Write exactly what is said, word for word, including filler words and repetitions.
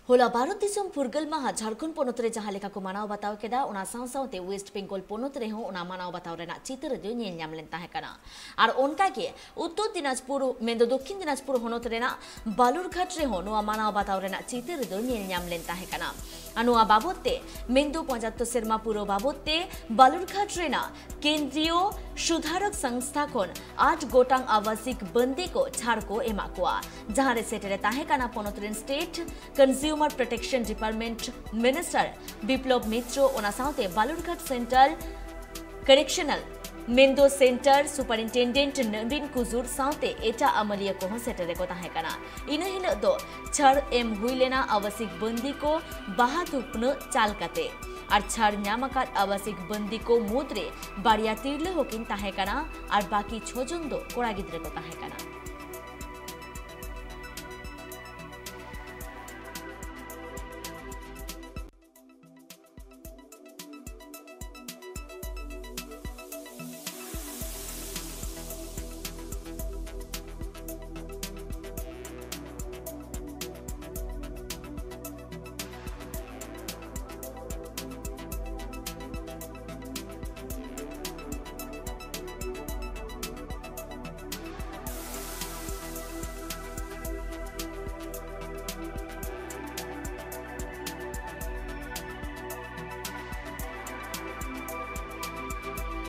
ᱦᱚᱞᱟ ᱵᱷᱟᱨᱚᱛ ᱫᱤᱥᱚᱢ ᱯᱷᱩᱨᱜᱟᱹᱞ ᱢᱟᱦᱟ ᱡᱷᱟᱲᱠᱷᱚᱸᱰ ᱯᱚᱱᱚᱛ ᱨᱮ ᱡᱟᱦᱟᱸ ᱞᱮᱠᱟ ᱠᱚ ᱢᱟᱱᱟᱣ ᱵᱟᱛᱟᱣ ᱠᱮᱫᱟ, ᱚᱱᱟ ᱥᱟᱶ ᱥᱟᱶᱛᱮ ᱳᱭᱮᱥᱴ ᱵᱮᱝᱜᱚᱞ ᱯᱚᱱᱚᱛ ᱨᱮᱦᱚᱸ ᱚᱱᱟ ᱢᱟᱱᱟᱣ ᱵᱟᱛᱟᱣ ᱨᱮᱱᱟᱜ ᱪᱤᱛᱟᱹᱨ ᱫᱚ ᱧᱮᱞ ᱧᱟᱢ ᱞᱮᱱ ᱛᱟᱦᱮᱸ ᱠᱟᱱᱟ᱾ ᱟᱨ ᱚᱱᱠᱟ ᱜᱮ ᱩᱛᱛᱚᱨ ᱫᱤᱱᱟᱡᱽᱯᱩᱨ, ᱢᱮᱱᱫᱚ ᱫᱚᱠᱠᱷᱤᱱ ᱫᱤᱱᱟᱡᱽᱯᱩᱨ ᱦᱚᱱᱚᱛ ᱨᱮᱱᱟᱜ ᱵᱟᱞᱩᱨᱜᱷᱟᱴ ᱨᱮᱦᱚᱸ ᱱᱚᱣᱟ ᱢᱟᱱᱟᱣ ᱵᱟᱛᱟᱣ ᱨᱮᱱᱟᱜ ᱪᱤᱛᱟᱹᱨ ᱫᱚ ᱧᱮᱞ ᱧᱟᱢ ᱞᱮᱱ ᱛᱟᱦᱮᱸ ᱠᱟᱱᱟ᱾ ᱟᱨ ᱱᱚᱣᱟ ᱵᱟᱵᱚᱛ ᱛᱮ, ᱢᱮᱱᱫᱚ ᱯᱚᱸᱪᱟᱛᱛᱳᱨ ᱥᱮᱨᱢᱟ ᱯᱩᱨᱟᱹᱣ ᱵᱟᱵᱚᱛ ᱛᱮ, ᱵᱟᱞᱩᱨᱜᱷᱟᱴ ᱨᱮᱱᱟᱜ ᱠᱮᱱᱫᱨᱤᱭᱚ ᱥᱩᱫᱷᱟᱨᱚᱠ ᱥᱚᱝᱥᱛᱷᱟ ᱠᱷᱚᱱ ᱟᱴ ᱜᱚᱴᱟᱝ ᱟᱵᱟᱥᱤᱠ ᱵᱟᱹᱱᱫᱤ ᱠᱚ ᱪᱷᱟᱲ ᱠᱚ ᱮᱢᱟᱜ ᱠᱚᱣᱟ, ᱡᱟᱦᱟᱸ ᱨᱮ ᱥᱮᱴᱮᱨ ᱮ ᱛᱟᱦᱮᱸ ᱠᱟᱱᱟ ᱯᱚᱱᱚᱛ ᱨᱮᱱ state consumer protection department minister Biplab Mitra, ᱚᱱᱟ ᱥᱟᱶᱛᱮ ᱵᱟᱞᱩᱨᱜᱷᱟᱴ ᱥᱮᱱᱴᱨᱟᱞ ᱠᱚᱨᱮᱠᱥᱚᱱᱟᱞ, ᱢᱮᱱᱫᱚ ᱥᱮᱱᱴᱟᱨ ᱥᱩᱯᱟᱨᱤᱱᱴᱮᱱᱰᱮᱱᱴ ᱱᱚᱵᱤᱱ ᱠᱩᱡᱩᱨ ᱥᱟᱶᱛᱮ ᱮᱴᱟᱜ ᱟᱹᱢᱟᱹᱞᱤᱭᱟᱹ ᱠᱚᱦᱚᱸ ᱥᱮᱴᱮᱨ ᱨᱮᱠᱚ ᱛᱟᱦᱮᱸ ᱠᱟᱱᱟ᱾ ᱤᱱᱟᱹ ᱦᱤᱞᱳᱜ ᱫᱚ ᱪᱷᱟᱲ ᱮᱢ ᱦᱩᱭ ᱞᱮᱱᱟ ᱟᱵᱟᱥᱤᱠ ᱵᱟᱹᱱᱫᱤ ᱠᱚ ᱵᱟᱦᱟ ᱛᱷᱩᱯᱱᱟᱹᱜ ᱪᱟᱞ ᱠᱟᱛᱮ᱾ ᱟᱨ ᱪᱷᱟᱲ ᱧᱟᱢ ᱟᱠᱟᱫ ᱟᱵᱟᱥᱤᱠ ᱵᱟᱹᱱᱫᱤ ᱠᱚ ᱢᱩᱫᱽᱨᱮ ᱵᱟᱨᱭᱟ ᱛᱤᱨᱞᱟᱹ ᱦᱚᱸᱠᱤᱱ ᱛᱟᱦᱮᱸ ᱠᱟᱱᱟ ᱟᱨ ᱵᱟᱹᱠᱤ ᱪᱷᱚ ᱡᱚᱱ ᱫᱚ ᱠᱚᱲᱟ ᱜᱤᱫᱽᱨᱟᱹ ᱠᱚ ᱛᱟᱦᱮᱸ ᱠᱟᱱᱟ᱾